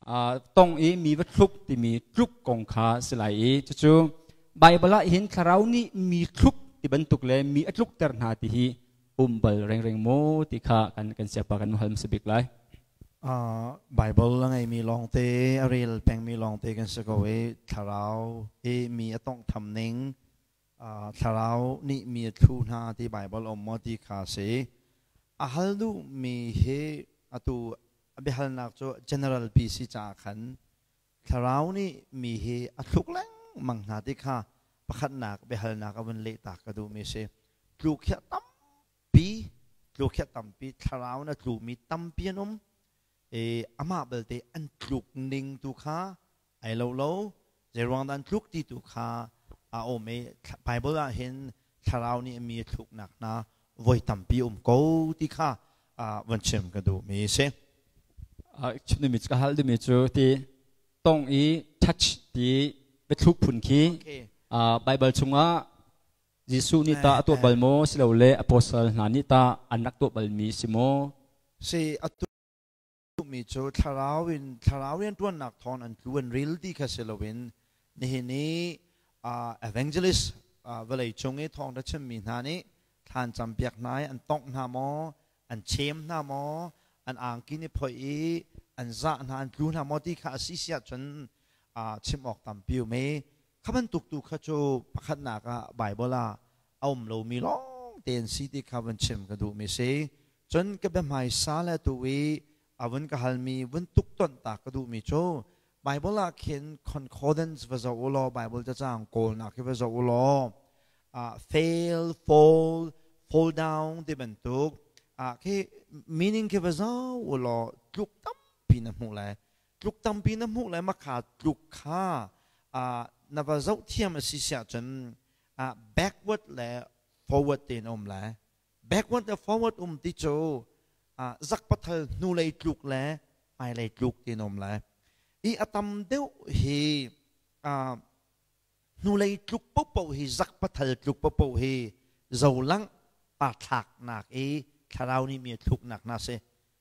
Tong i mi va thluk timi tluk kong kha si lai i cucu Baibal ah hin thlarau nih mi thluk ti bantuk le mi a tlukter hna ti hi um bal rengreng maw ti kha kan siapa kan hal hmasa bik lai. Bible a ngeimi lawngte, a rel pengmi lawngte kan si ko i thlarau i mi a tawnghtham ning, thlarau nih mi a thlu hna ti Bible um maw ti kha si. A hal duhmi hi atu a biahalnak cu general pi si caah khan thlarau nih mi hi a thluk lengmang hna ti kha pakhatnak biahalnak a vun leh tak ka duhmi si. Tluk hi a tampi, tluk hi a tampi, thlarau na tlukmi tampi an um. I amah belte an tluk ning tu kha ai lo lo, zeiruang dah an tluk ti tu kha a um i Bible ah hin thlarau nih mi a thluknak hna voi tampi um ko ti kha van chim ka duhmi si. Chim duhmi ka hal duhmi cu ti tong i touch ti biathluk phun khi Bible chungah Jesuh nih tah a tuah bal maw silole apostle hna nih tah an rak tuah balmi si maw? Si a tuahmi cu thlarau in thlarau rianṭuannak thawng an tlu an ril ti kha si loin nihin i evangelist vawlei cung i thawngṭha chimmi hna nih thlan campiak hna i an tongh hna maw, an chem hna maw, an angki nih phoih i an zah hna, an tlu hna maw ti kha a si si ahcun chim awk tampi um i Kha bantuk tu kha cu pakhatnak ah Baibal ah a um lomi lawngte an si ti kha vun chim ka duhmi si. Cun ka biahmaisa le atu i a vun ka halmi vun tuktonh ta ka duhmi cu Baibal ah khin concordance va zoh u law Baibal cacang kawlnak hi va zoh u law fail, fall, fall down ti bantuk khi meaning khi va zoh u law tluk tampi na hmuh lai. Tluk tampi na hmuh le makha tluk kha na va zoh thiam a si siah cun backward le forward tein a um lai. Backward le forward um ti cu zakpathal hnulei tluk le hmailei tluk tiin a um lai. I a tam deuh hi hnulei tluk paohpaoh hi zakpathal tluk paohpaoh hi zolang parthlaknak i thlarau nih mi a thluknak hna si.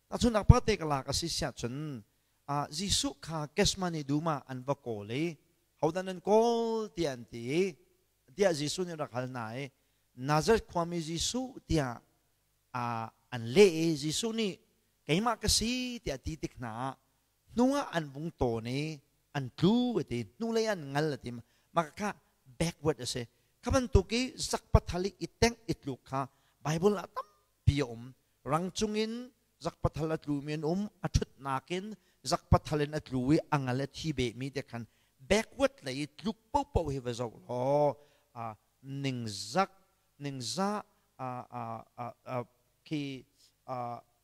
Tahchunhnak pate ka lak a si siah cun Jesuh kha Gethsemane dum ah an va kawl i hodah nan kawl tiah an ti i tiah Jesuh nih rak hal hna i Nazareth khuami Jesuh tiah an leh i Jesuh nih keimah ka si tiah ti tik hna ah hnuah an vung tawn i an tlu a ti, hnulei an ngal a ti. Mah kha backward a si. Kha bantuk i zakpathal i i tengh i tluk kha Bible ah tampi a um. Rang cungin zakpathal a tlumi an um, a ṭhutnak in zakpathal in a tlu i a ngal a thi behmi te khan backward lei i tluk paohpaoh hi va zoh law ningzak ningzah khi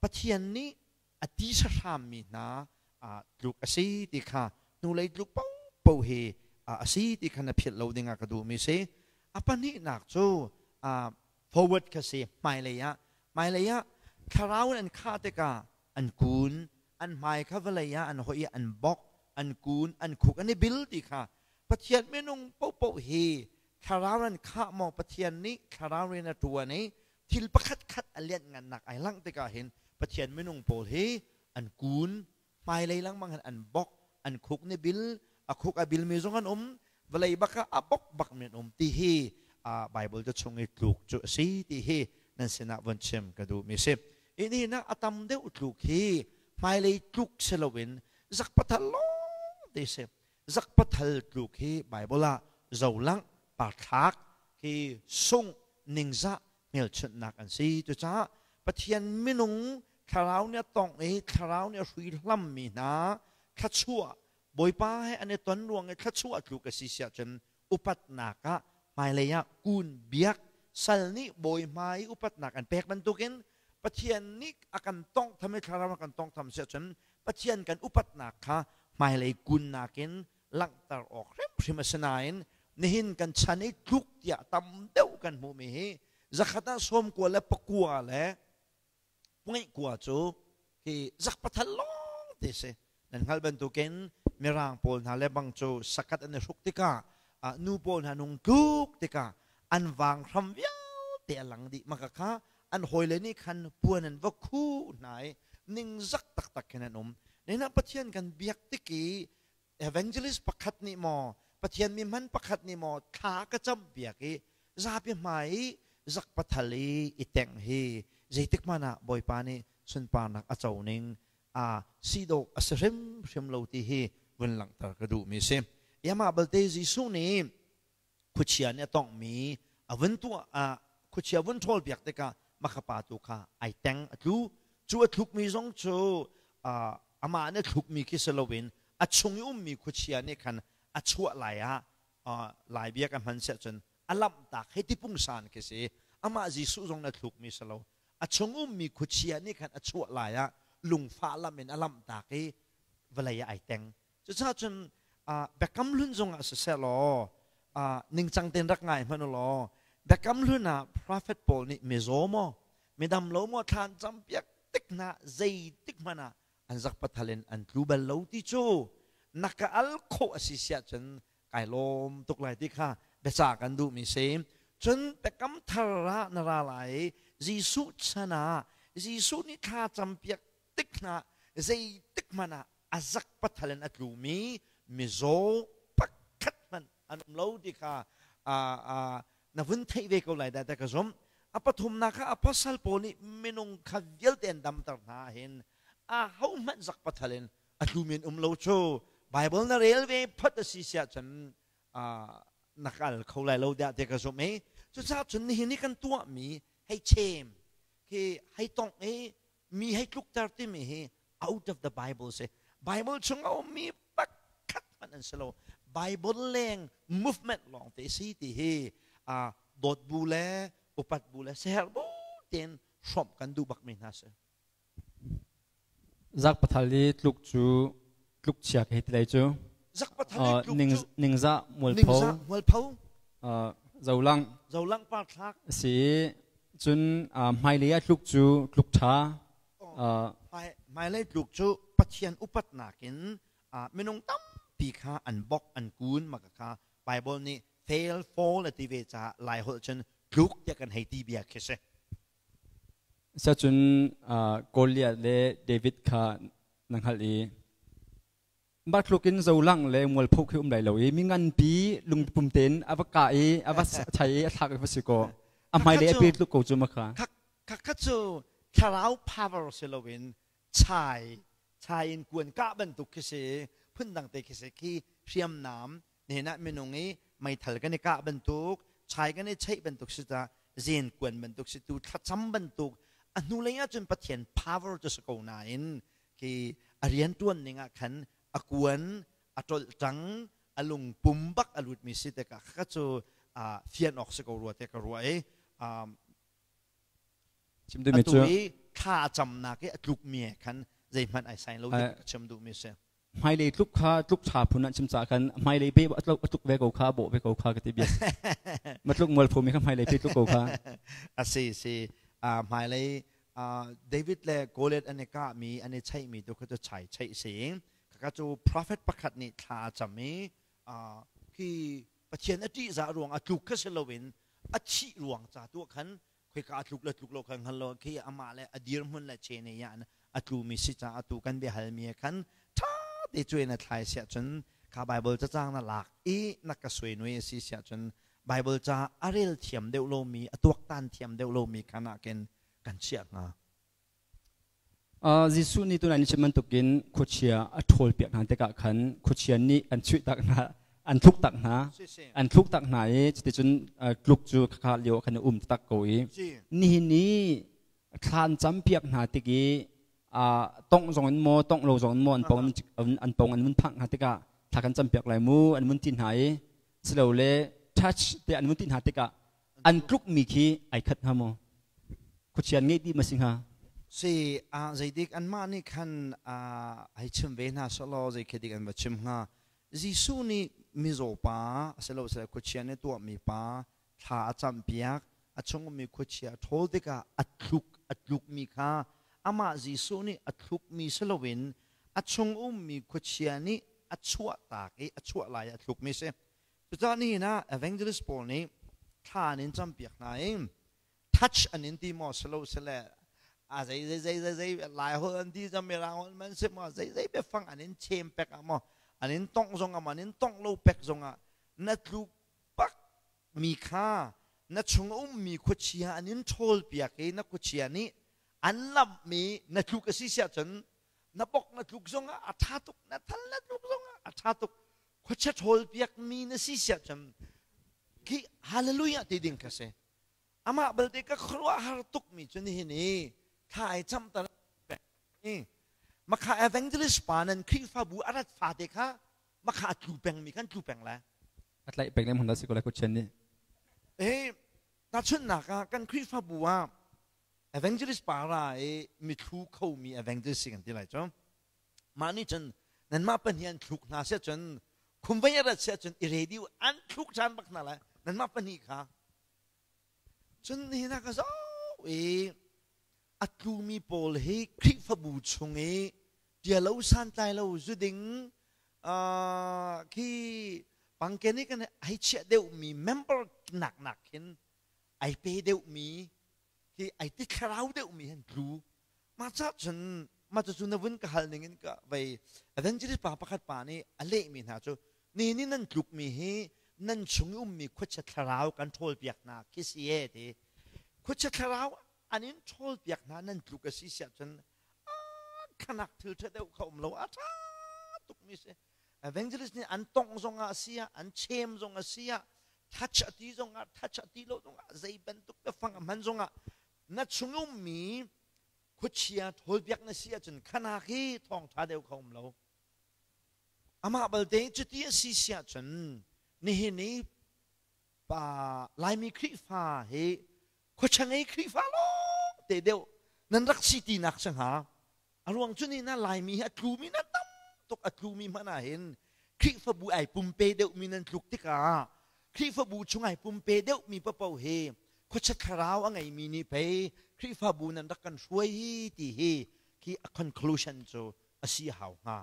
Pathian nih a ti hrammi hna tluk a si ti kha hnulei tluk paohpaoh hi a si ti kha na philh lo dingah ka duhmi si. A pahnihnak cu forward kha si, hmailei ah. Hmailei ah thlarau in an khah tikah an kun, an hmai kha vawlei ah an hoih i an bok, an kun, an khuk an i bil ti kha Pathian minung paohpaoh hi thlarau an khah maw, Pathian nih thlarau rian a ṭuan i thil pakhat khat a lianhngannak ai langh tikah hin Pathian minung pawl hi an kun, hmailei lengmang hin an bok, an khuk ni bil, a khuk a bilmi zong an um, vawlei bak ah a bok bak mi an um ti hi Bible ca chung i tluk cu a si ti hi nan sinah von chim ka duhmi si. Ini na a tam deuh tluk hi hmailei tluk si loin zakpathal lawng te si. Zakpathal tluk hi Bible ah zolang parthlak khi sung ningzah hmelchunhnak an si. Cucaah Pathian minung thlarau nih a tongh i thlarau nih a hrui hlammi hna thluachuah Bawipa he an i ton ruang i thluachuah tluk a si siah cun upatnak ah hmailei ah kun biak sal nih bawi hmai i upatnak an pek bantukin Pathian nih a kan tawnghtham i thlarau a kan tawnghtham siah cun Pathian kan upatnak kha hmailei kunnak in langhter awk hrimhrim a si nain nihin kan chan i tluk tiah tam deuh kan hmuhmi hi zakhat ah 90 le 9 le pungeih kua cu hi zak pathal lawng te si. Nan hngalh bantukin mirang pawl hna le bang cu sakat an i hruk tikah, nu pawl hna nung tluk tikah an vang hram vialte a lang dih. Maka kha an hawile nih khan puan an va khuh hna i ningzak taktak khin an um. Nena Pathian kan biak tik i evangelist pakhat nih maw Pathian mi hman pakhat nih maw thla ka cam piak i zapi hmai i zak pathal i i tengh hi zeitik hmanh ah Bawipa nih sunparnak a co ning a si dawh a si hrimhrim lo ti hi vun langhter ka duhmi si. Amah balte Jesuh nih khuachia nih a tonghmi a vun tuah ah khuachia vun ṭhawl piak tikah makhapa tu kha ai teng a tlu. Cu a thlukmi zong cu amah nih a thlukmi khi si loin a chung i ummi khuachia nih khan a chuah lai ah Lai bia ka hman siah cun a lamhtak hei ti pungsan khi si. Amah Jesuh zong na thlukmi si lo. A chung ummi khuachia nih khan a chuah lai ah lungfah lam in a lamhtak i vawlei ah ai teng. Cucaah cun Biakam Hlun zongah siseh law ningcang tein rak ngai hmanh u law Biakam Hlun ah prophet pawl nih mizaw maw midam lo maw thla an campiak tik hna zeitik hmanh ah an zak pathal in an tlu bal lo ti cu na ka al khawh a si siah cun kai lawm tuk lai ti kha biacah kan duhmi si. Cun Biakam Thar ah na ra lai Jesuh chan ah Jesuh nih thla campiak tik hna zeitik hmanh ah a zak pathal in a tlumi mizaw pakhat hmanh an um lo ti kha na vun theih ve ko lai dah ka zumh. A pathumnak kha apostle pawl nih minung kha vialte an damter hna hin a ho hmanh zak pathal in a tlumi an um lo cu Bible na rel ve phot a si siah cun na kal kho lai lo dah ti ka zumh i cucaah cun nihin i kan tuahmi hei chem khi hei tongh i mi hei tlukter timi hi out of the Bible si. Bible chung a ummi pakhat hmanh an si lo. Bible leng movement lawng te si ti hi dawt bu le upat bu le seher bu tein hrawmh kan duh bakmi hna si. Zak pathal i tluk cu tluk chia ka hei ti lai cu. Zak pathal i tluk cu ningzah mualpho. Ningzah mualpho. Zolang. Zolang parthlak. Si cun hmailei ah tluk cu tluk ṭha. Hmailei tluk cu Pathian upatnak in minung tampi kha an bok an kun maka kha Bible nih fail fall a ti ve caah Lai holh cun tluk tiah kan hei ti bia khi si. Siacun Goliath le David kha na hngalh i mah tluk in zolang le mualpho khi um lai lo i mi nganpi lungpum tein a va kah i a va chai i a thlak i va si kaw a hmailei a pir tluk ko cu ma kha. Kha cu thlarau power si loin chai chai in kuan kah bantuk khi si phundang te khi si khi hriamnam nen ah minung i meithal kan i kah bantuk chai kan i cheih bantuk si ta zen kuan bantuk si tu thlacam bantuk a hnulei ah cun Pathian power cu si ko nain khi a riantuan ning ah khan a kuan a tolh tang a lungpum bak a lut mi si tikah kha cu fian awk si ko rua te ka ruah i chim duhmi atu cu i thla a camnak i a tluk mi he khan zeihmanh ai sai lo ti ka chim duhmi si. Hmailei tluk kha tluk ṭha phun an chim caah khan hmailei pe a tluk ve ko kha bawh ve ko kha ka ti bia. Ma tluk mual phomi kha hmailei pe tluk ko kha. A si si hmailei David le Goliath an i kahmi an i cheihmi tu kha cu chai cheih si. Kaka cu prophet pakhat nih thla a cam i khi Pathian a ṭihzah ruang a tluk kha si loin a thih ruang ca tu khan khoika a tluk le tluk lo kha hngal lo khi amah le a dirhmun le che ne ya a tlumi si caah atu kan biahalmi khan ṭha te cuai na thlai siah cun kha Bible cacang na lak i na ka suai nui a si siah cun Bible ca a rel thiam deuh lomi a tuaktan thiam deuh lomi khan ah khin kan chiah hnga. Jesuh nih tunai ni chim bantukin khuachia a ṭhawl piak hna tikah khan khuachia nih an chuih tak hna an thluk tak hna an thluk tak hna i cuticun tluk cu khakha lio khan a um tak ko i nihin ni thla an cam piak hna tik i tongh zong in maw tongh lo zong in maw an pong an pong an vun phak hna tikah thla kan cam piak lai mu an vun ti hna i silole touch te an vun ti hna tikah an tlukmi khi ai khat hnga maw khuachia ngei dih ma si hnga? Si zeidik anmah nih khan hei chim ve hna selaw zei khi dik an va chim hnga? Jesuh nih mizaw pa asilosile khuachia nih tuahmi pa thla a campiak a chung ummi khuachia a ṭhawl tikah a thluk a tlukmi kha amah Jesuh nih a thlukmi si loin a chung ummi khuachia nih a chuahtak i a chuah lai a thlukmi si. Cucaah nihin ah evangelist pawl nih thla an in campiak hna i touch an in ti maw silo sile A zei zei zei zei zei Lai holh an ti cang, Mirang holh man si maw, zei zei biafang an in chem pek ah maw, an in tongh zong ah maw, an in tongh lo pek zong ah na tluk bak mi kha na chung a ummi khuachia an in ṭhawl piak i na khuachia nih an lamhmi na tluk a si siah cun na bok na tluk zong ah a ṭha tuk, na thal na tluk zong ah a ṭha tuk. Khuachia ṭhawl piakmi na si siah cun khi hallelujah ti ding kha si. Amah belte ka khuaruahhar tukmi cu nihin i thla ai camter peng makha evangelist pa nan Khrihfabu a rat fate kha makha a tlu pengmi kan tlu peng le a tlaih peng le hmun da si ko lai khuachian nih. Eh, tahchunhnak ah kan Khrihfabu ah evangelist pa ra i mithlu khomi evangelist si kan ti lai cu. Mah nih cun nanmah pahnih an thluk hna siah cun khumvei a rat siah cun i ready an thluk ṭhan bak hna lai nanmah pahnih kha. Cun nihin ah ka zoh i a tlumi pawl hi Khrihfabu chung i ṭialo santlai lo zuding khi pangken i kan hei chiah deuhmi member nak nak khin ai pe deuhmi khi ai ti thlarau deuhmi han tlu. Mah ca cun mah cucu na vun ka hal ning in ka vei evangelist pa pakhat pa nih a lehmi hna cu ni nih nan tlukmi hi nan chung i ummi khuachia thlarau kan ṭhawlpiak hna khi si e ti. Khuachia thlarau an in ṭhawlpiak hna nan tluk a si siah cun khanak thil ṭha deuh kha um lo, a ṭha tukmi si. Evangelist nih an tongh zong ah a si ah, an chem zong a si ah, touch a ti zong ah, touch a ti lo zong ah, zei bantuk biafang a hman zong ah na chung ummi khuachia ṭhawlpiak na si ahcun khanak hi thawngṭha deuh kha um lo. Amah balte cuti a si siah cun nihin i pa Laimi Khrihfa hi khuachia ngei Khrihfa lawng te deuh nan rak si tinak si hnga. A ruang cu ni na Laimi hi a tlumi na tam tuk, a tlumi hmanh ah hin Khrihfabu ai pumpe deuhmi nan tluk tikah Khrihfabu chung ai pumpe deuhmi papoh hi khuachia thlarau a ngeimi nih pei Khrihfabu nan rak kan hruai hi ti hi khi a conclusion cu a si hau hnga.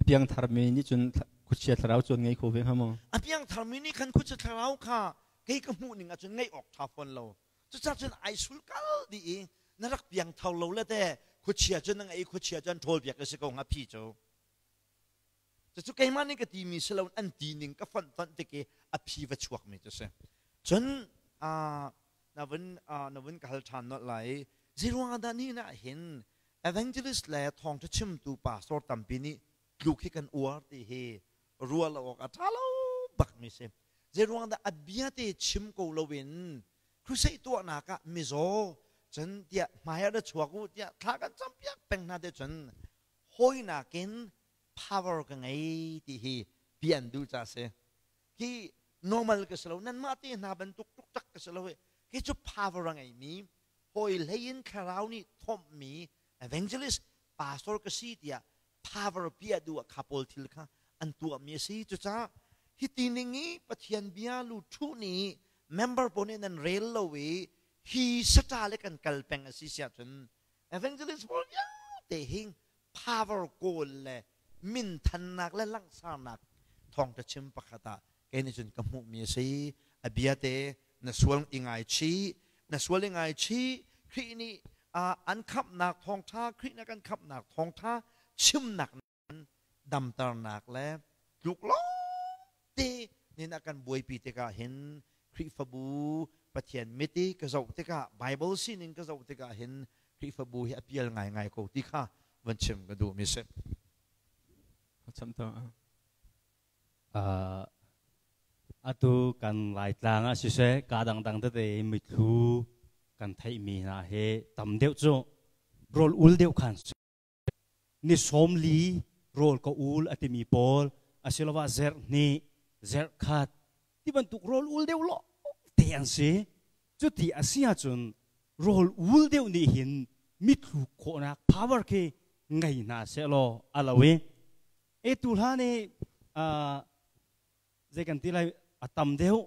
A piangtharmi nih cun khuachia thlarau cu an ngei kho ve hnga maw? A piangtharmi nih khan khuachia thlarau kha kei ka hmuh ning ahcun ngeih awk ṭha fawn lo. Cucaah cun ai sul kal dih i na rak piangthar lo le te khuachia cu na ngeih i khuachia cu an ṭhawl piak a si ko hnga phi cu. Cucu keimah nih ka timi si lo, an ti ning ka fonh tonh tik i a phi va chuakmi cu si. Cun na vun na vun ka hal ṭhan nolh lai i zeiruang ah dah ni ah hin evangelist le thawngṭha chimtu pastor tampi nih tluk hi kan uar ti hi ruah lo awk a ṭha lo bakmi si. Zeiruang dah a bia te chim ko loin crusade tuahnak ah mizaw cun tiah hmai ah ra chuak u tiah thla kan campiak peng hna te cun hawi nakin power ka ngei ti hi bia an duh ca si. Hi normal ka si lo, nanmah te hna bantuk tuktak ka si lo hi. Hi cu power a ngeimi, hawi hlei in thlarau nih thawmhmi evangelist pastor ka si tiah power bia duh ah kha pawl thil kha an tuahmi a si. Cucaah hiti ning i Pathian bia lu ṭhu nih member pawl nih nan rel lo i hi sata le kan kal peng a si siah cun evangelist pawl vialte hi power kawl le minthannak le langhsarnak thawngṭha chim pakhat ah kei nih cun ka hmuhmi a si. A bia te na sual i ngaichih, na sual i ngaichih, Khrih nih an khamhnak thawngṭha, Khrih nih kan khamhnak thawngṭha chimnak damternak le tluk lawngte nin a kan buaipi tikah hin Khrihfabu Pathian mit i ka zoh tikah, Bible sining ka zoh tikah hin Khrihfabu hi a pial ngaingai ko ti kha van chim ka duhmi si. Atu kan Laitlang ah siseh kaa dangdang tete mithlu kan theihmi hna hi tam deuh cu rawl ul deuh khan ni 40 rawl ka ul a timi pawl asiloah zerh hnih zerh khat ti bantuk rawl ul deuh lo te an si. Cuti a si ahcun rawl ul deuh nih hin mithlu khawhnak power khi ngei hna sehlaw a lo i e tu hlan i zei kan ti lai, a tam deuh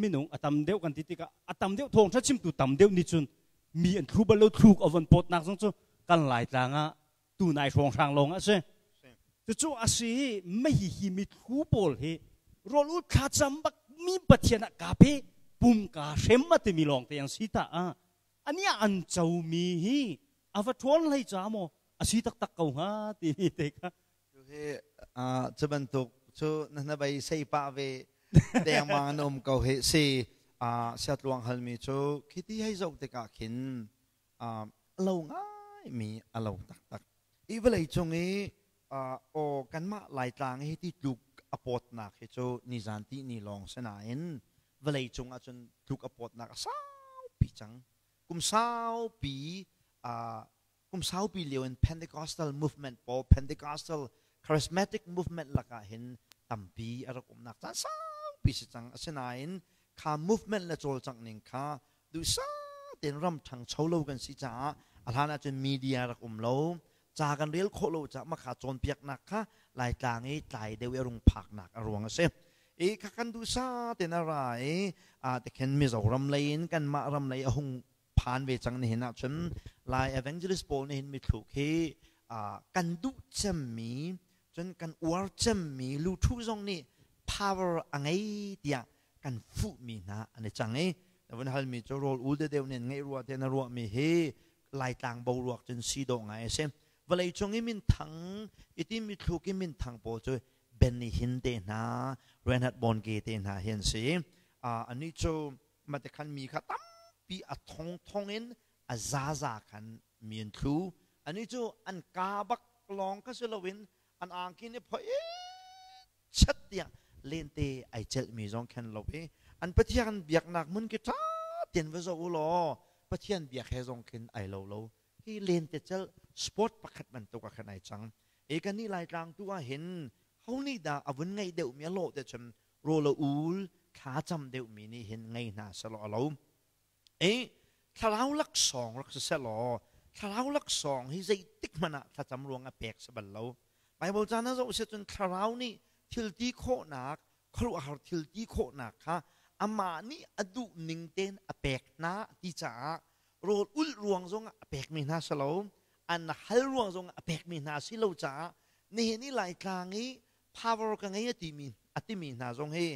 minung a tam deuh kan ti tikah a tam deuh thawngṭha chimtu tam deuh nih cun mi an thlu bal lo, thluk a von pawtnak zong cu kan Laitlang ah tunai hrawnghrang lawng a si. Cucu a si i mei hi mithlu pawl hi rawl ul thlacam bak mi Pathian ah kaa pe pum kaa hrem a timi lawng te an si ta ah. Ani ah an comi hi a va ṭhawn hlei ca maw a si taktak ko hnga timi te kha. Cu hi cu bantuk cu na hnabei sei pah ve dengmang an um ko hi si. Siatluang halmi cu khiti hei zoh tikah khin a lo ngaimi a lo taktak. I vawlei cung i aw kanmah Laitlang hi ti tluk a pawtnak hi cu nizan ti ni lawng si nain vawlei cung ahcun tluk a pawtnak a saupi cang. Kum saupi kum saupi lio in Pentecostal movement pawl, Pentecostal charismatic movement lakah hin tampi a rak umnak caan saupi si cang. Asinain kha movement le cawlcangh ning kha duhsah tein ram ṭhangcho lo kan si caah a hlan ahcun media rak um lo, ca kan rel khawh lo caah mah kha cawnpiaknak kha Laitlang i tlai deuh i a rung phaknak a ruang a si. I kha kan duhsah tein a ra i tikhin Mizoram lei in kanmah ram lei a hung phan ve cang. Nihin ahcun Lai evangelist pawl nih hin mithluk hi kan duh cemmi, cun kan uar cemmi, luthu zong nih power a ngei tiah kan fuhmi hna an i cang i na vun halmi cu rawl ul deuh nih ngeih rua te na ruahmi hi Laitlang boruak cun si dawh ngai a si. Vawlei cung i minthang iti mithluk i minthang pawl cu Benny Hinn te hna, Reinhard Bonnke te hna hi an si. Anih cu matikhan mi kha tampi a thong thong in a zaza khan mi an thlu. Anih cu an ka bak lawng kha si loin an angki nih phoi chat tiah lente ai celhmi zong khan lo i an Pathian biaknak hmun khi ṭha tein va zoh u law Pathian biak he zong khin ai lo lo. Hi lente celh sport pakhat bantuk ah khan ai cang. E kan nih Laitlang tu ah hin ho nih dah a vun ngeih deuhmi a lawh te cun rawl a ul thlacam deuhmi nih hin ngei hna selaw a lo. E thlarau laksawng rak si selaw thlarau laksawng hi zeitik hmanh ah thlacam ruang ah pek si bal lo. Bible caan ah zoh si cun thlarau nih thil ti khawhnak, khuaruahhar thil ti khawhnak kha amah nih a duh ning tein a pek hna ti caah rawl ulh ruang zong ah a pekmi hna si lo, an hal ruang zong ah a pekmi hna si lo caah nihin i Laitlang i power ka ngei a timi a timi hna zong hi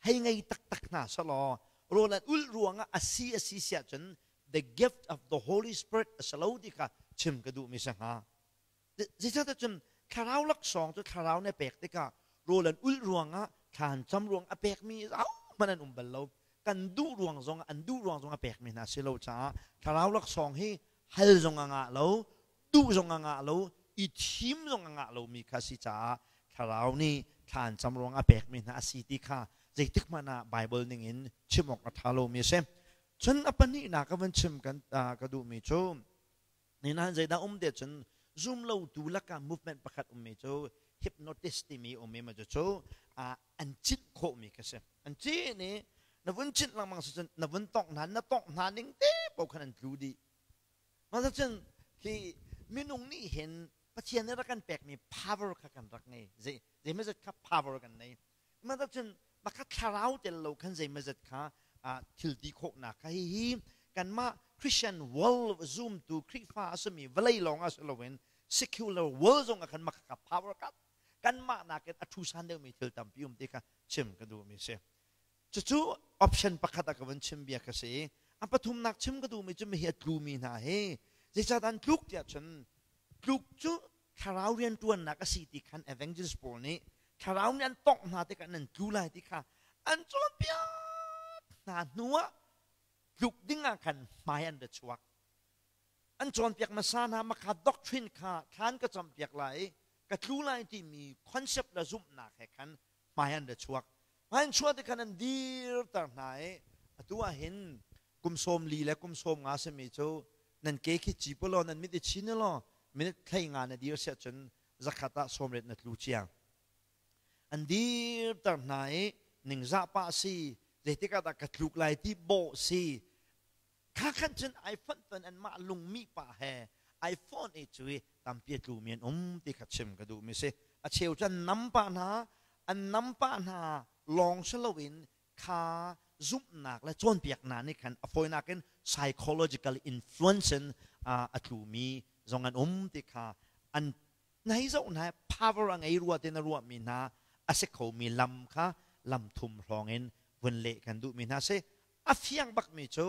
hei ngei taktak hna selaw rawl an ulh ruangah a si a si siah cun the gift of the Holy Spirit a si lo ti kha chim ka duhmi si hnga. Zeicahtiah cun thlarau laksawng cu thlarau nih a pek tikah rawl an ulh ruangah thla an cam ruang a pekmi ahohmanh an um bal lo. Kan duh ruang zong an duh ruang zong a pekmi hna si lo caah thlarau laksawng hi hal zong a ngah lo, duh zong a ngah lo, i thim zong a ngah lomi kha si caah thlarau nih thla an cam ruang a pekmi hna a si ti kha zeitik hmanh ah Bible ning in chim awk a ṭha lomi a si. Cun a pahnihnak ka van chim kan ka duhmi cu nihin zeidah um te cun zum lotu lakah movement pakhat ummi cu hypnotist timi um i ma cu an cinh khawhmi kha si. An cin i na vun cinh lengmang si cun na vun tongh hna, na tongh hna ning te paoh khan an tlu dih. Mah cun hi minung nih hin Pathian nih rak kan pekmi power kha kan rak ngei. Zei zeimazat kha power kan nei. Mah cun maka thlarau tel lo khan zeimazat kha thil ti khawhnak kha hihi kanmah Christian world zumtu Khrihfa a simi vawlei lawng ah si loin secular world zong ah khan maka ka power ka kanmah nakin a ṭhusan deuhmi thil tampi um ti kha chim ka duhmi si. Cucu option pakhat ah ka vun chim bia ka si. A pathumnak chim ka duhmi cu mihi a tlumi hna hi zeicahdah an tluk tiah cun tluk cu thlarau rianṭuannak a si ti khan evangelist pawl nih thlarau nih an tongh hna tikah nan tlu lai ti kha an cawnpiak hna hnu ah tluk ding ah khan hmai an ra chuak. An cawnpiak hmasa hna makha doctrine kha thlan ka campiak lai i ka tlu lai timi concept le zumhnak he khan hmai an ra chuak. Hmai an chuah tikhan an dirter hna i atu ah hin kum 40 le kum 50 simi cu nan ke khi ci law nan mit i chin law minute 15 na dir siah cun 100 ah 80 na tlu ciang. An dirter hna i ningzah pah si, zeitik ah dah ka tluk lai ti bawh si. Kha khan cun ai fonh ton anmah lungmih pah he ai phone i cu i tampi a tlumi an um ti kha chim ka duhmi si. A cheu cu an nam pah hna, an nam pah hna lawng si loin kha zumhnak le cawnpiaknak nih khan a fawinak in psychological influence in a tlumi zong an um ti kha an nai zoh hna. Power a ngei rua te na ruahmi hna a si khomi lam kha lam thum hrawng in vun leh kan duhmi hna si. A fiang bakmi cu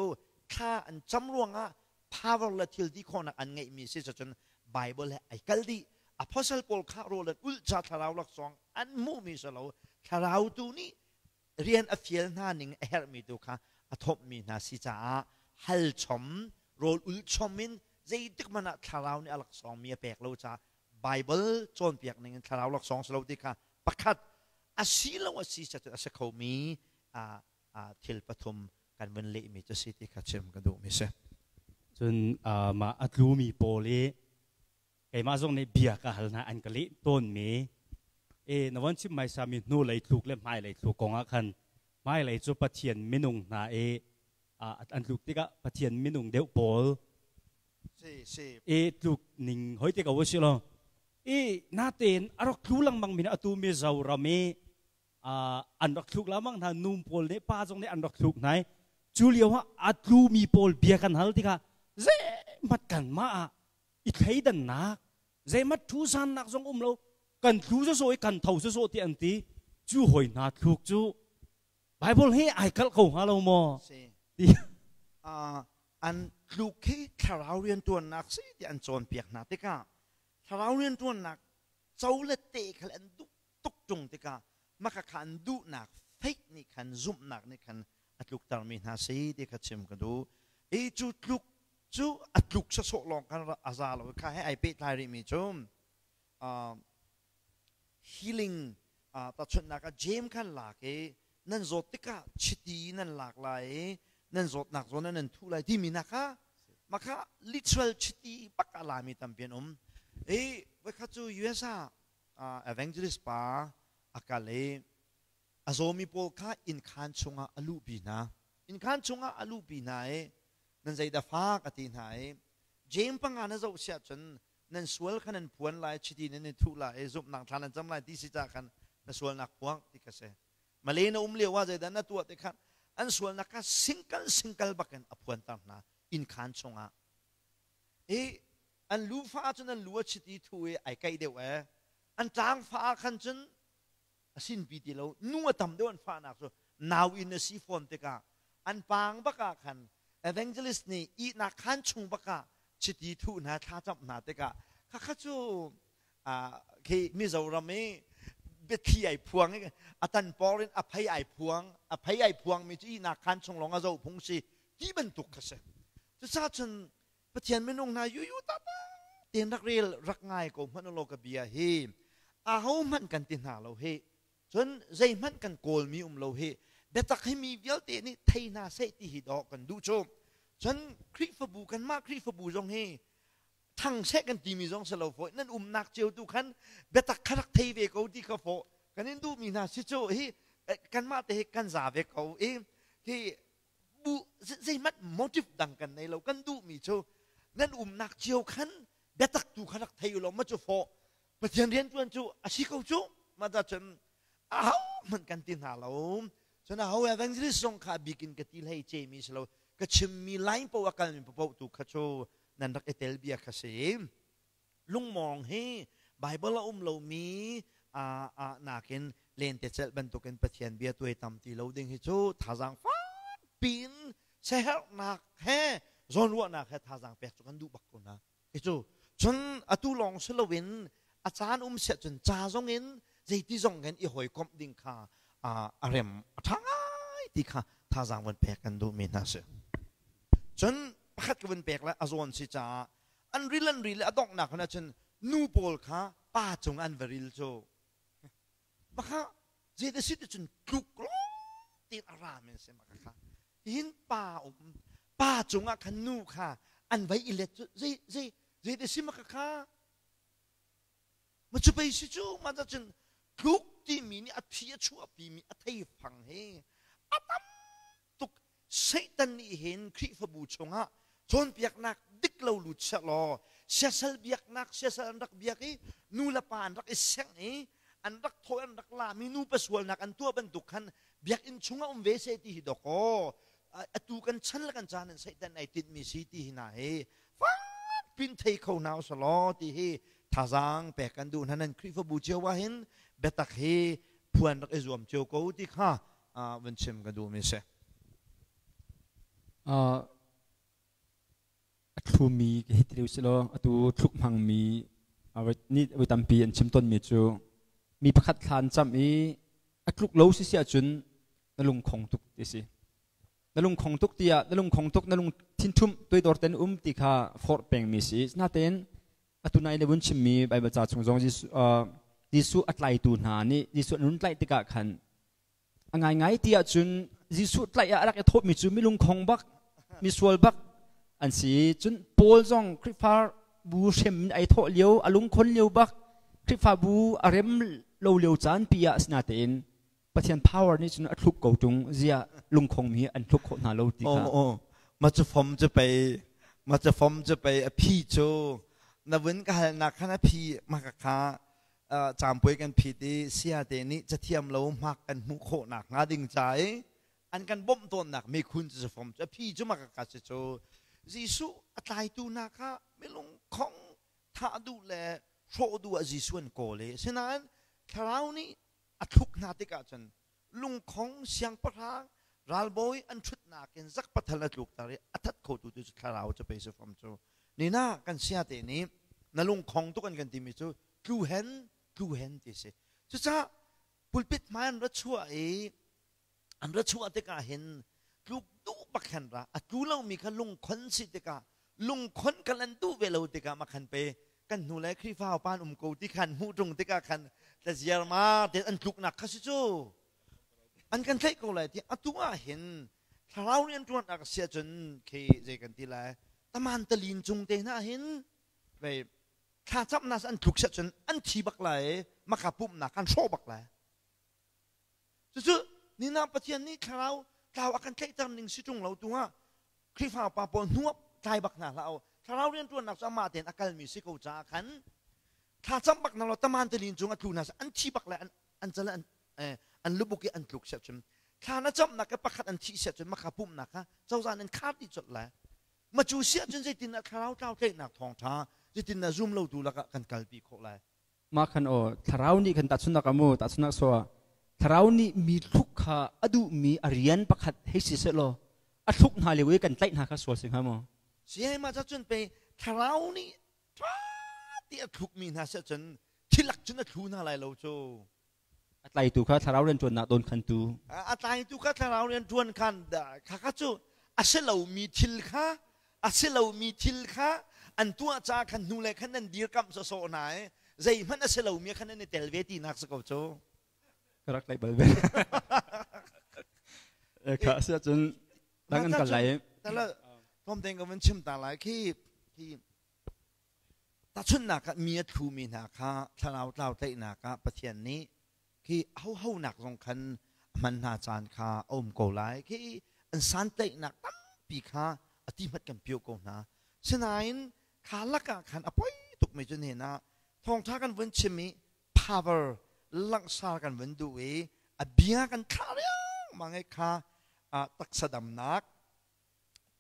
thla an cam ruangah. Power le thil ti khawhnak an ngeihmi si cun Bible he ai kal dih. Apostle pawl kha rawl an ulh ca thlarau laksawng an hmuhmi si lo. Thlarau tu nih rian a fial hna ning a herhmi tu kha a thawmhmi hna si caah hal chom rawl ul chom in zeitik hmanh ah thlarau nih a laksawng mi a pek lo caah Bible cawnpiak ning in thlarau laksawng si lo ti kha pakhat a si lo a si cun a si khomi thil pathum kan vun lehmi cu si ti kha chim ka duhmi si. Cun mah a tlumi pawl i keimah zong nih bia ka hal hna an ka leh tawnmi e na von chim hmaisa mi hnu lei thluk le hmai lei thluk kong ah khan hmailei cu Pathian minung hna i an tluk tikah Pathian minung deuh pawl i tluk ning hoi te ko si lo i natein a rak tlu lengmang mi atu Mizoram i an rak thluk lengmang hna nu pawl nih pa zong nih an rak thluk hna i cu lio ah a tlu mi pawl bia kan hal tikah zeihmat kan mah ah i thleidannak zeimat thu sannak zong um lo kan tlu sawsawh i kan tho sawsawh ti an ti cu hoi hna thluk cu Bible hi ai kalh ko hnga lo maw ti an tluk hi thlarau riantuannak si ti an cawnpiak hna tikah thlarau riantuannak co le te khal an duh tuk ṭung tikah maka kha an duhnak faith nih khan zumhnak nih khan a tluktermi hna si ti kha chim ka duh. I cu tluk cu a tluk sawsawh lawng khan a za lo kha he ai pehtlai rihmi cu healing tahchunhnak ah James khan lak i nan zawt tikah chiti nan lak lai i nan zawtnak zawn ah nan thuh lai timi nak kha mah literal chiti bak a lami tampi an um. I voikhat cu US ah evangelist pa a kal i a zawmi pawl kha innkhaan chungah a luhpi hna. Innkhaan chungah a luhpi hna i nan zeidah fak a ti hna i James panga na zoh siah cun nan sual kha nan phuan lai, chiti nan i thuh lai i zumhnak thla nan cam lai ti si caah khan na sualnak phuang ti kha si. Male na um lio ah zeidah na tuah ti khan an sualnak kha singkal singkal bakin a phuanter hna innkhaan chungah. I an lu fa ahcun an lu a chiti thu i ai kaih deuh ee an tlang fa ah khan cun a sinpi ti lo nu a tam deuh an fahnak cu nau in a si fawn tikah an pang bak ah khan evangelist nih ihnak khan chung bak ah chiti thu hna thlacamh hna tikah khakha cu khi Mizoram i biathli ai phuang i a tan por in a phei ai phuang a phei ai phuang mi cu ihnak khan chung lawng a zo phung si ti bantuk kha si cucaah cun Pathian minung hna yuyu tata tein rak rel rak ngai ko hmanh law ka bia hi aho hmanh kan ti hna lo hi cun zeihmanh kan kawlmi um lo hi biatak hi mi vialte nih thei hna seh ti hi dawh kan duh cu cun Khrihfabu kanmah Khrihfabu zong hi thang seh kan timi zong si lo fawi nan umnak cio tu khan biatak kha rak thei ve ko ti kha fawh kan in duhmi hna si cu hi kanmah te hi kan za ve ko i hi bu zeihmanh motive dang kan nei lo kan duhmi cu nan umnak cio khan biatak tu kha rak thei u law ma cu fawh Pathian rian tuan cu a si ko cu ma da cun aho hmanh kan ti hna lo cun aho evangelist zong kha bikin ka ti hlei ce mi si lo ka chimmi line po a kalmi paoh tu kha cu nan rak i tel bia kha si lungmawng hi Bible a um lomi nakin lentecelh bantukin Pathian bia tuai tam ti lo ding hi cu thazaang fakpi in siaherhnak he zawnruahnak he thazaang pek cu kan duh bak ko hna. Hi cu cun atu lawng si loin a caan um siah cun ca zong in zeiti zong in i hawikomh ding kha a rem a ṭha ngai ti kha thazaang van pek kan duhmi hna si. Cun pakhat ka vun pek le a zawn si caah an ril an ril i a donghnak hon ahcun nu pawl kha pa cung an va ril cu maka zei si ti cun tluk tiin a ra men si maka kha hin pa um pa cungah khan nu kha an vai i let cu zei zei zei te si maka kha ma cu pei si cu ma cun tluk timi nih a phi a chuahpi mi a theifang hi a tam tuk Satan nih hin Khrihfabu chungah cawnpiaknak dik lo lut sehlaw siasal biaknak siasal an rak biak i nu le pa an rak i sengh i an rak thawi an rak lami nupa sualnak an tuah bantuk khan biakinn chungah um ve seh ti hi dawkaw atu kan chan le kan caan in Satan ai tinhmi si ti hi hna hi fak pin thei kho hna usalaw ti hi thazaang pek kan duh hna nan Khrihfabu cio ah hin biatak hi phuan rak i zuam cio ko ti kha van chim ka duhmi si. A Thlumi hi ti si law atu thluk hmangmi ni voi tampi an chim tawnmi cu mi pakhat thlan cam i a tluk lo si si ahcun na lungkhong tuk ti si. Na lungkhong tuk tiah na lungkhong tuk na lung thinthum tuidor ten um ti kha forh pengmi si. Natein atu nai le vun chimmi Bible ca chung zong Jesuh a tlaitu hna nih Jesuh an run tlaih tikah khan A ngaingai ti ahcun Jesuh tlaih ah a rak i thawhmi cu milungkhong bak, misual bak an si. Cun Paul zong Khrihfabu hrem in ai thawh lio, a lungkhon lio bak, Khrihfabu a rem lo lio caan pi ah asinatein Pathian power nih cun a thluk ko ṭung ziah lungkhong mi an thluk khawh hna lo ti kha. Oh, ma cu fom cu pei ma cu fom cu pei a phi cu na vun ka halnak khan a phi ma ka kha Caampuai kan phit i sayate nih cathiam lo hmak kan hmuh khawh nakhnga ding ca i an kan bawmh tawnnak mikhun cu fom cu a phi cu maka ka si cu Jesuh a tlaitu hna kha milung khong thah duh le hrawh duh ah Jesuh an kawl i asinain thlarau nih a thluk hna tikah cun lungkhong siangpahrang ralbawi an ṭhutnak in zak pathal a tlukter i a that khotu tu cu thlarau cu pei si fom cu nina kan siate nih na lungkhong tuk an kan timi cu tlu hen tlu hen ti si. Cucaah pulpit hmai an ra chuah i an ra chuah tikah hin tluk duh bak khan ra a tlu lomi kha lungkhon si tikah lungkhon kha an duh ve lo tikah ma khan pe kan hnu le Khrihfa upa an um ko ti khan hmuh ṭung tikah khan tlaziar ma te an tluknak kha si cu an kan tlaih ko lai ti atu ah hin thlarau nih an ṭuan ak si ahcun khi zei kan ti lai taman talin cung te hna hin vei thla camnak an tluk si ahcun an thi bak lai maka pumhnak kan hrawh bak lai. Cucu nina Pathian nih thlarau tlau a kan tlaihter ning si ṭung lo tu ah Khrihfa upa pawl hnu tlai bak hna hlah u. Thlarau rianṭuannak cu amah tein a kalmi si ko caah khan thla cam bak hna law taman tilin cung a tlu hna an thi bak le an cal an an lubuk i an tluk siah cun thla na camnak ke pakhat an thih siah cun maka pumhnak kha cozah nan khar dih colh lai. Ma cu siah cun zeitin ah thlarau tlau tlaihnak thawngṭha zeitin ah zum lotu lakah kan kalpi khawh lai. Mah khan aw thlarau nih khan tahchunhnak ah mu tahchunhnak so ah thlarau nih mi thluk kha a duhmi a rian pakhat hei si sehlaw a thluk hna lio i kan tlaih hna kha sual si hnga maw? Si mah ca cun pei thlarau nih ṭha ti a thlukmi hna seh cun thilak cun a thlu hna lai lo cu. A tlaitu kha thlarau rianṭuannak dawn khantu. A tlaitu kha thlarau rianṭuan khan kha kha cu a si lomi thil kha a si lomi thil kha an tuah caah khan hnu le khan nan dirkamh sawsawh hna i zeihmanh a si lomi khan nan i tel ve tinak si ko cu. Ka rak tlaih bal ve. Kha a si ahcun dang an kal lai. Tala tlawm tein ka vun chim ta lai khi khi Tahchunhnak ah mi a thlumi hna kha thlarau tlau tlaihnak ah Pathian nih khi hohonak zong khan a hman hna caan kha a um ko lai. Khi an santlaihnak tampi kha a ti hmat kan pio ko hna. Sinain kha lakah khan a poi tukmi cu nihin ah thawngṭha kan vun chim i power langsar kan vun duh i a bia kan thlah riangmang i kha taksa damnak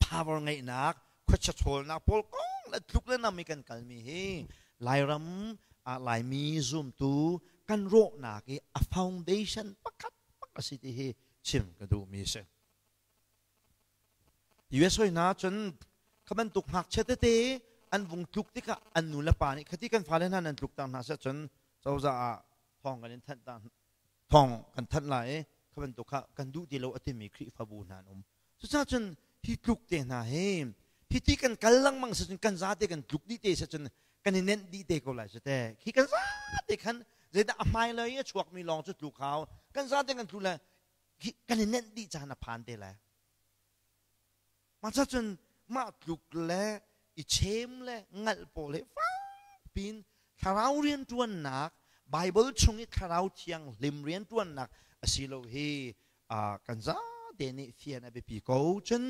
power ngeihnak khuachia ṭhawlnak pawl kong le tluk le nam i kan kalmi hi Lairam Laimi zumtu kan rawhnak i a foundation pakhat pak a si ti hi chim ka duhmi a si. US hoi hna cun kha bantuk ngakchia tete an vung tluk tikah an nu le pa nih khati kan fale hna nan tluk tang hna seh cun cozah ah thawng kan in thanh ta thawng kan thanh lai i kha bantuk kha kan duh ti lo a timi Khrihfabu hna an um. Cucaah cun hi tluk te hna hi hi ti kan kal lengmang si cun kan zate kan tluk dih te si cun kan i nenh dih te ko lai cu te. Khi kan zate khan zeidah a hmailei i a chuakmi lawng cu tluk hau. Kan zate kan tlu le kan i nenh dih caan a phan te lai. Mah cun mah tluk le i chem le ngalh pawl hi fakpiin thlarau rianṭuannak Baibal chung i thlarau thianghlim rianṭuannak a si lo hi kan zate nih fian a biapi ko. Cun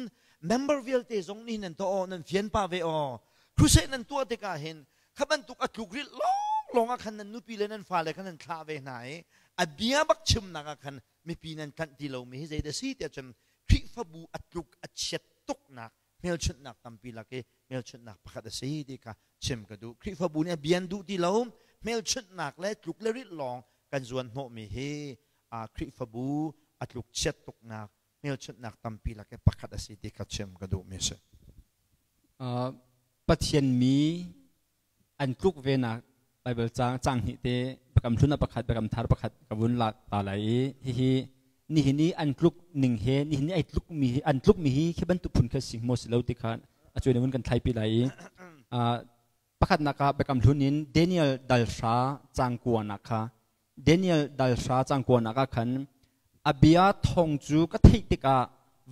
member vialte zong nih nan tuah aw nan fian pah ve aw. Crusade nan tuah tikah hin kha bantuk a tluk rilh lawnglawng ah khan nan nupi le nan fale khan nan thlah ve hna i a bia bak chimnak ah khan mipi nan tlanh ti lomi hi zeidah si tiah cun Khrihfabu a tluk a chiat tuknak hmelchunhnak tampi lak i hmelchunhnak pakhat a si ti kha chim ka duh. Khrihfabu nih a bian duh ti lo hmelchunhnak le tluk le rilh lawng kan zuan hnawhmi hi Khrihfabu a tluk chiat tuknak hmelchunhnak tampi lak i pakhat a si ti kha chim ka duhmi a si. Pathian mi an tluk ve nak Bible caang caang hnih te Biakam Hlun ah pakhat Biakam Thar pakhat ka vun lak ta lai i hihi nihin i an tluk ning he nihin i ai tluk mi hi an tluk mi hi khi bantuk phun kha si maw si lo ti kha a cuan in vun kan thlaipi lai i pakhatnak ah Biakam Hlun in Daniel dal hra caang kua nak kha Daniel dal hra caang kua nak ah khan a bia thawng cu ka theih tikah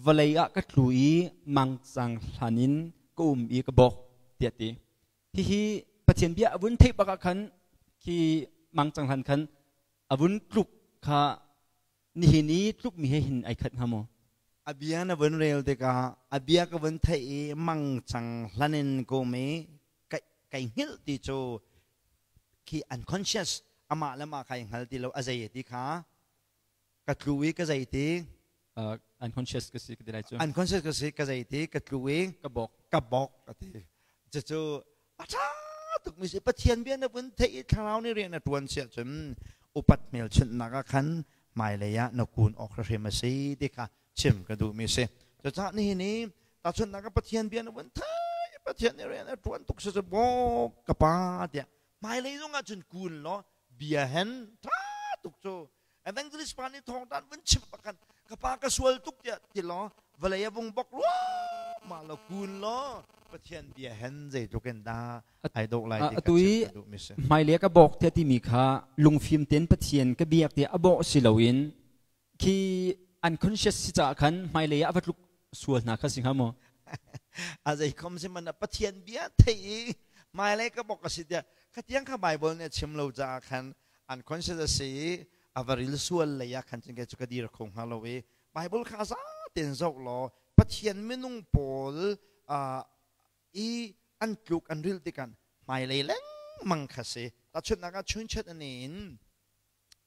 vawlei ah ka tlu i mangcang hlan in ka um i ka bawk tiah ti. Hihi Pathian bia a vun theih bak ah khan khi mangcang hlan khan a vun tluk kha nihin i tlukmi he hin ai khat hnga maw? A bia na vun rel tikah a bia ka vun theih i mangcang hlan in ka um i kai hngilh ti cu khi unconscious amah le mah kai hngal ti lo a zei ti kha ka tlu i ka zei ti unconscious ka si ka ti lai cu unconscious ka si ka zei ti ka tlu i ka bok ka bok ka ti cucu a ṭha tuk mi si Pathian bia na vun theih i thlarau nih rian a ṭuan siah cun upat hmelchunhnak ah khan hmailei ah na kun awk hrim a si ti kha chim ka duh mi si cucaah nihin i tahchunhnak ah Pathian bia na vun theih Pathian nih rian a ṭuan tuk si cu bok ka pa tiah hmailei zong ah cun kun law bia hen ṭha tuk cu evangelist pa nih thawngtan vun chim pakhan ka pa ka sual tuk tiah ti law vawlei a vung bok ruahmah lo kun law Pathian bia hen zeitluk in dah ai dawh lai ti atu i hmailei ka bawk tiah timi kha lungfim tein Pathian ka biak tiah a bawh si loin khi unconscious si caah khan hmailei ah a va tluk sual hna kha si hnga maw? A zei khom si man Pathian bia thei i hmailei ka bawk a si tiah khatiang kha Bible nih a chim lo caah khan unconscious a si i a va ril sual lei ah khan cun kei cu ka dir kho hnga lo i Bible kha za tein zoh law Pathian minung pawl i an tluk an ril tikan hmailei lengmang kha si tahchunhnak ah chunchat an in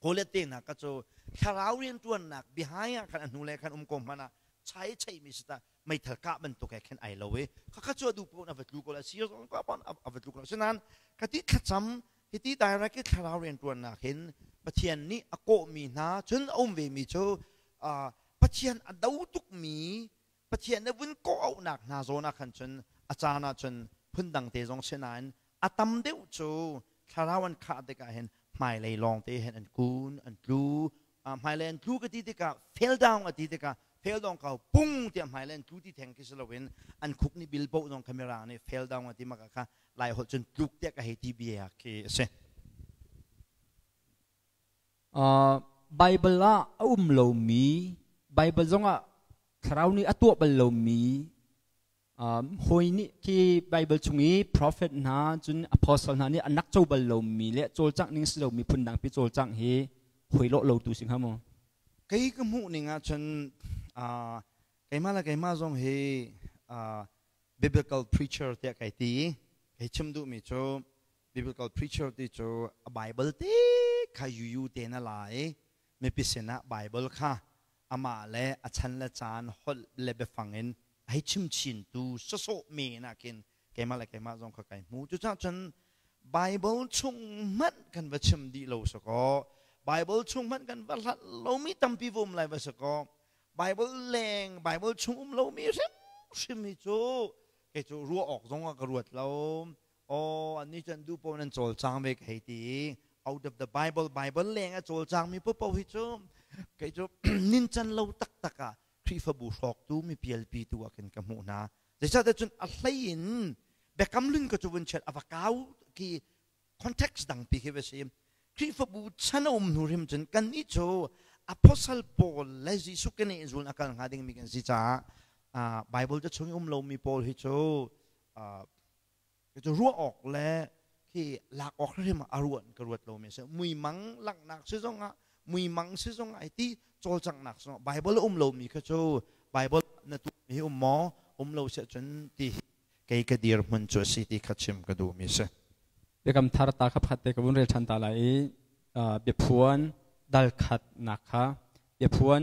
Goliath te hna kha cu thlarau rianṭuannak bihai ah khan a hnu le khan um ko hmanh ah chai chei mi si ta meithal kah bantuk he khin ai lo i khakha cu a duh paoh a va tlu ko la sir zong ko pon a va tlu ko sinan ka ti thlacam hiti direct i thlarau rianṭuannak hin Pathian nih a kawhmi hna cun a um ve mi cu Pathian a do tukmi Pathian nih vun kawh auhnak hna zawn ah khan cun a caan ah cun phundang te zong si nain a tam deuh cu thlarau an khah tikah hin hmailei lawng te hin an kun an tlu hmailei an tlu ka ti tikah fell down a ti tikah fell down kau pung tiah hmailei an tlu ti theng khi si loin an khuk nih bil poh zong camera nih fell down a ti maka kha lai holh cun tluk tiah ka hei ti bia khi a si. Bible ah a um lomi Bible zongah thlarau nih a tuah bal lomi hawi nih khi Bible chung i prophet hna cun apostle hna nih an rak co bal lomi le cawlcangh ning si lomi phundang pi cawlcangh hi hoi lawh lo tu si hnga maw? Kei ka hmuh ning ahcun keimah le keimah zong hi biblical preacher tiah kai ti. Kei chim duhmi cu biblical preacher ti cu a Bible te kha yuyu te na la i mipi sinah Bible kha amah le a chan le caan holh le biafang in a hei chim chintu sawsawh men ah khin keimah le keimah zong kha kai hmu. Cucaah cun Bible chung hmanh kan va chim dih lo sakaw Bible chung hmanh kan va hlat lomi tampi va um lai va sakaw Bible leng Bible chung um lomi hrimhrim hi cu kei cu ruah awk zong ah ka ruat lo. Aw annih cu an duh paoh in an cawlcang ve ka hei ti i out of the Bible Bible leng a cawlcangmi paohpaoh hi cu kei cu nincan lo taktak ah Khrihfabu hrawktu mi pialpi tu ah khin ka hmuh hna. Zeicahtiah cun a hlei in biakam lun ka cu vun chiat a va kau khi context dangpi khi va si. Khrihfabu chan a um hnu hrim cun kannih cu Apostle Paul le Jesuh keneh zul a kal hnga dingmi kan si caah Bible ca chung i um lomi pawl hi cu cu ruah awk le khi lak awk hrim a ruan ka ruat lomi a si muimang langhnak si zongah muimang si zongah ai ti cawlcanghnak zongah Bible a um lomi kha cu Bible na tu mi um maw um lo si ahcun ti kei ka dir hmun cu a si ti kha chim ka duh mi si. Biakam thar ta kha pakhat te ka vun rel ṭhan ta lai i biaphuan dal khat nak kha biaphuan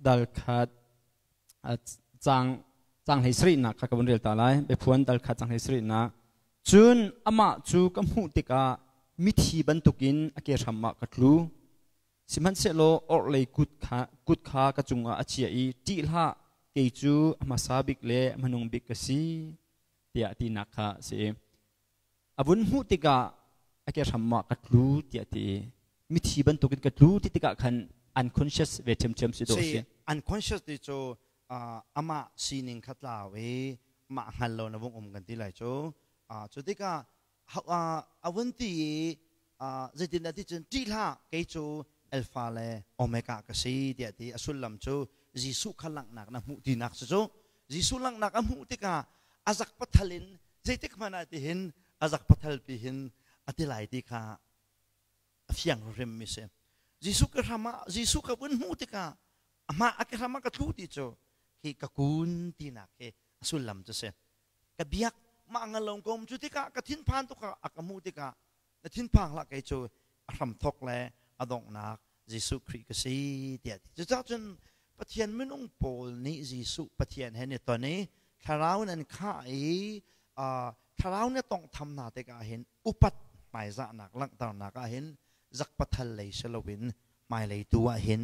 dal khat caang caang hlei sarihnak kha ka vun rel ta lai biaphuan dal khat caang hlei sarihnak cun amah cu ka hmuh tikah mithi bantukin a ke hram ah ka tlu sihmanhsehlaw orhlei kut kha kut kha ka cungah a chiah i ṭih hlah kei cu a hmasa bik le a hmanung bik ka si. Tiah tinak kha a si. A vun hmuh tikah a ke hram ah ka tlu tiah ti i mithi bantukin ka tlu ti tikah khan unconscious ve ṭhiamṭhiam si dawh a si. Unconscious ti cu amah sining kha tlau i mah hngal lo na vung um kan ti lai cu. Cu tikah a vun ti i zeitindah ti cun ṭih hlah, kei cu Alpha le Omega ka si tiah ti. A sullam cu Jesuh kha langhnak na hmuh tinak cu cu Jesuh langhnak a hmuh tikah a zak pathal in zeitik hmanh ah tihin a zak pathal pi hin a ti lai ti kha a fiang hrim mi si. Jesuh ka hram ah Jesuh ka vun hmuh tikah amah a ka hram ah ka tlu ti cu hi ka kun tinak hi a sullam cu si. Ka biak mah ngalong kom cu tikah ka thinphan tuk a ka hmuh tikah na thinphang hlah, kei cu a hramthok le a donghnak Jesuh Khrih ka si tiah ti. Cucaah cun Pathian minung pawl nih Jesuh Pathian he ni ton i thlarau in an khah i thlarau nih a tawnghtham hna tikah hin upat hmaizahnak langhternak ah hin zakpathal lei si loin hmailei tu ah hin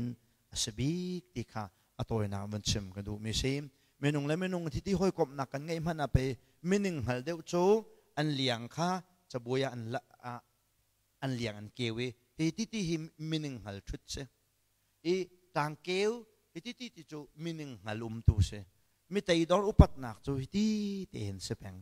a si bik ti kha a tawinak van chim ka duhmi si. Minung le minung thiti hawikomhnak kan ngeih hmanh ah pei mining hngal deuh cu an liang kha cabuai ah an liang an keu i hi titi hi mining hngal ṭhut si i tangkeu hi titi ti cu mining hngal umtu si. Mi teidor upatnak cu hi ti te hin si peng.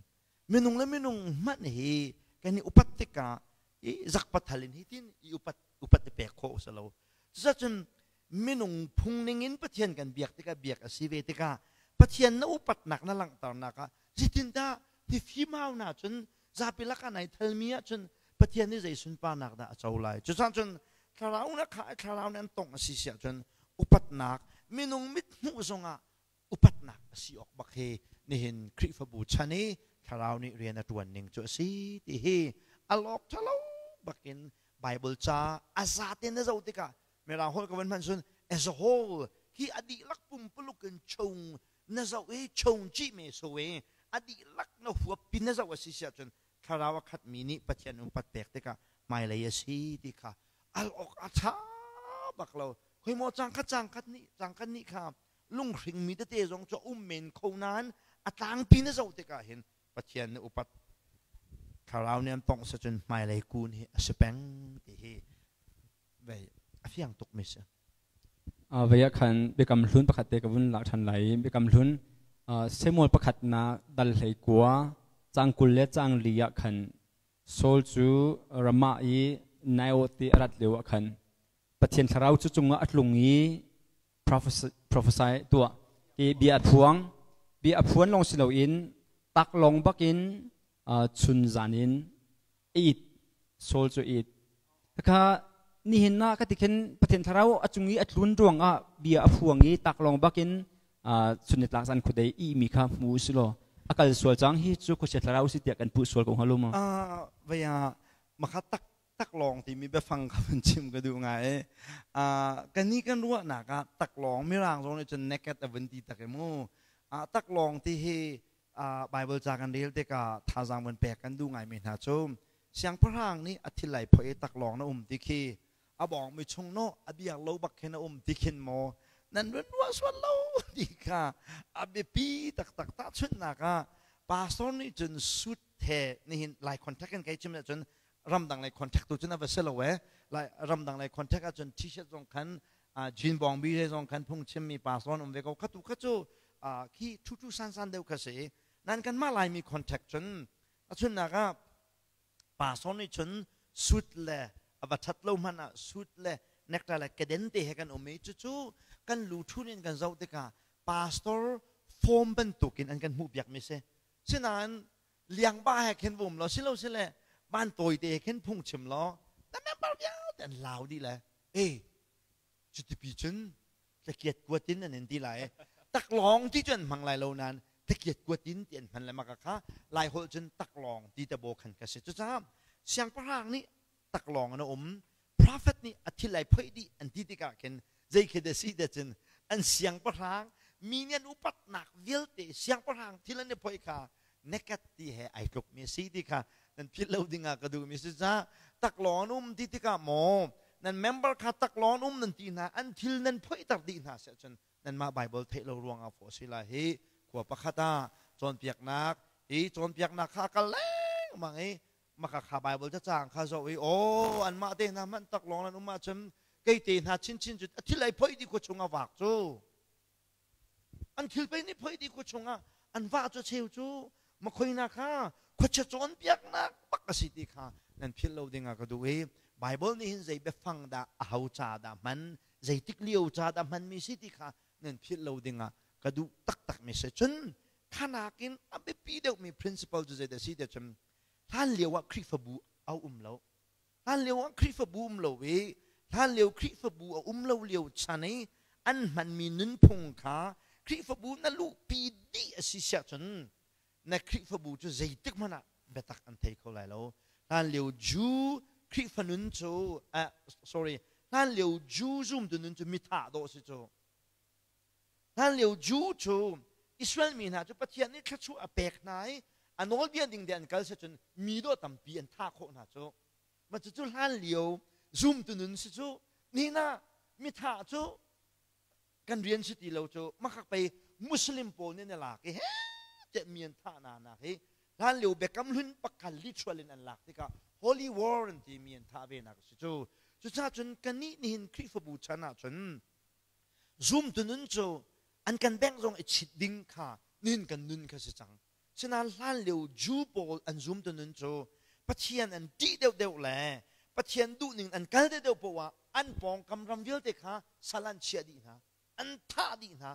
Minung le minung hmanh hi kan i upat tikah i zakpathal in hi tin i upat upat i pek khawh si lo. Cucun minung phung ningin Pathian kan biak tikah, biak a si ve tikah, Pathian na upatnak na langhternak ah zeitindah hi fimau na cun zapi lakah nai thalmi ahcun Pathian nih zei sunparnak dah a co lai? Cucaah cun thlarau na kha thlarau nih an tongh a si si ahcun upatnak minung mit hmuh zongah upatnak a si awk bak hi nihin Khrihfabu chan i thlarau nih rian a ṭuan ning cu a si ti hi a lawk ṭhalo bakin Bible ca a zate na zoh tikah, Mirang holh ka van hman cun as a whole, hi a dihlak pumpuluk in chung na zoh i chung cih me so i a dihlak na huap pi na zoh a si si ahcun thlarau a khatmi nih Pathian upat pek tikah hmailei a si ti kha al awk a ṭha bak lo. Khoi maw cangkhat cangkhat nih cangkhat nih kha lunghringmi tete zong cu um men kho nain a tlangpi na zoh tikah hin Pathian nih upat thlarau nih an tongh sa cun hmailei kun hi a si peng ti hi vei a fiang tuk mi si. Vei ah khan Biakam Hlun pakhat te ka vun lak ṭhan lai. Biakam Hlun Samuel pakhat na dal hlei kua cang 20 le cang li ah khan Saul cu Ramah i Naioth ti a rat lio ah khan Pathian thlarau cu cungah a tlung i prophesy tuah i bia a phuang. Bia a phuan lawng si loin taklawng bakin chun zan in it Saul cu it kha nihin na ka ti khin Pathian thlarau a cung i a tlun ruang ah bia a phuang i taklawng bakin chun ni tlak zan khudei i mi kha hmu si law a kal sual cang hi cu khuachia thlarau si tiah kan puh sual ko hnga lo ma? Vaya makha tak taklawng timi biafang kha van chim ka duh ngai. Kan i kan ruahnak ah taklawng, mirang zong nih cun naked a vun ti tak i mu. Taklawng ti hi Bible ca kan rel tikah thazaang van pek kan duh ngaimi hna cu siangpahrang nih a thil lai phoih i taklawng na um ti khi a bawng mi chung no a biak lo bak khin a um ti khin maw nan run ruah sual lo ti kha a biapi taktak. Tahchunhnak ah pastor nih cun suit he nihin lai contact in kai chim ahcun ramdang lei contact tu cun a va si lo e. Lai ramdang lei contact ahcun t-shirt zong khan jean bawng bi he zong khan phung chimmi pastor um ve ko kha tu kha cu khi thu thu san san deuh kha si nan kan mah Laimi contact cun a chunnak ah pastor nih cun suit le a va that lo hmanh ah suit le necktie le keden te he kan um i cucu kan lu thun in kan zoh tikah pastor form bantukin an kan hmuh piak mi si. Sinain liangba he khin vum law silo sile van tawi te he khin phung chim law na member vialte an lau dih le e cuti cun tlakiat kuatin an in ti lai. Taklawng ti cu an hmang lai lo nain tlakiat kuatin ti an hman le maka kha Lai holh cun taklawng ti te bo khan ka si. Cucaah siangpahrang nih taklawng an um, prophet nih a thil ai phoih dih an ti tikah khin zei khi da si da cun an siangpahrang mi nih an upatnak vialte siangpahrang thil an i phoih kha nekat ti he ai tluk mi si ti kha nan philh lo ding ah ka duh mi si. Ca taklawng an um ti tikah maw nan member kha taklawng um nan ti hna, an thil nan phoihter dih hna si ahcun nanmah Bible theih lo ruangah fawh si lai. Hi khua pakhat ah cawnpiaknak I cawnpiaknak kha kal lengmang i maka kha Bible cacang kha zoh i aw anmah te hna hmanh tak lawng nan um ahcun kei te hna chinchin cu a thil ai phoih dih khua chungah vak cu an thil pei nih phoih dih khua chungah an vah cu cheu cu makhoina kha khuachia cawnpiaknak bak a si ti kha nan philh lo dingah ka duh i Bible nih hin zei biafang dah a ho ca dah hman zeitik lio ca dah hmanmi si ti kha nan philh lo dingah ka duh taktak mi si. Cun khanakin a biapi deuhmi principle cu zeidah si tiah cun hlan lio ah Khrihfabu a um lo. Hlan lio ah Khrihfabu um lo i hlan lio Khrihfabu a um lo lio chan i an hmanmi nunphung kha Khrihfabu na luhpi dih a si siah cun na Khrihfabu cu zeitik hmanh ah biatak an thei kho lai lo. Hlan lio Jew Khrihfa nun cu sorry hlan lio Jew zumtu nun cu mithah dawh si cu. Hlanlio Jew cu Israel mi hna cu Pathian nih thluachuah a pek hna i a nawlbia ding de an kal si cun mi dawh tampi an thah khawh hna cu. Mah cucu hlanlio zumtu nun si cu nihin ah mithah cu kan rian si ti lo cu makhak pei Muslim pawl nih an i lak i he tiah mi an thah hna nak hi hlanlio biakam hlun pakhat literal in an lak tikah holy war an ti mi an thah ve nak a si cu. Cucaah cun kannih nihin Khrihfabu chan ah cun Zumtu nun cu an kan bengh zong i chit ding kha nihin kan nun kha si cang. Sinain hlanlio Jew pawl an zumtu nun cu Pathian an ṭih deuhdeuh le Pathian duhning an kal deuhdeuh poah ah an pawngkam ram vialte kha sal an chiah dih hna, an thah dih hna.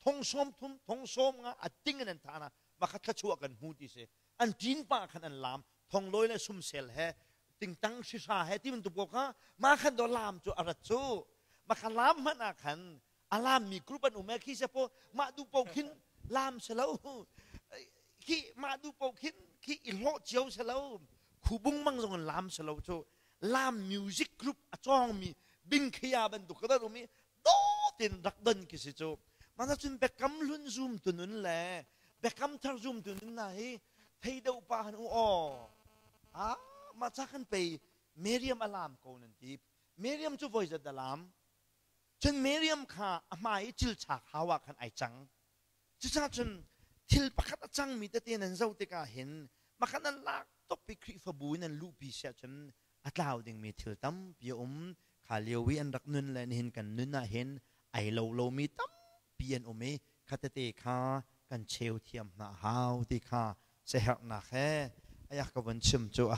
Thong sawm thum, thong sawm nga a ting in an thah hna. Mah kha thluachuah kan hmu ti si. An ṭin pah khan an laam. Thonglawi le sumsel he tingtang hrihra he ti bantuk ko kha mah khan do lam cu a rat cu mah kha lam hmanh ah khan a lam mi group an um e khi se po mah du po khin lam se lo khi mah du po khin khi i hlawh cio se lo khubung mang zong in lam se lo cu lam music group a cawng mi bing khia bantuk ka um i do tin rak don khi si cu mana cun bekam hlun zoom tunun le bekam thar zoom tunun na hi thei deuh pa han u aw ah mah ca kan pei Miriam a lam ko nan ti. Miriam cu voi zat a lam. Cun Miriam kha a hmai i cilchak hau ah khan ai cang. Cucaah cun thil pakhat a cangmi tete nan zoh tikah hin makhan nan lak tuk i Khrihfabu in an luhpi siah cun a tlau dingmi thil tampi a um. Kha lio i an rak nun le nihin kan nun ah hin ai lo lomi tampi an um i kha tete kha kan cheu thiam hna hau ti kha siaherhnak he ayak ka vun chim cu a.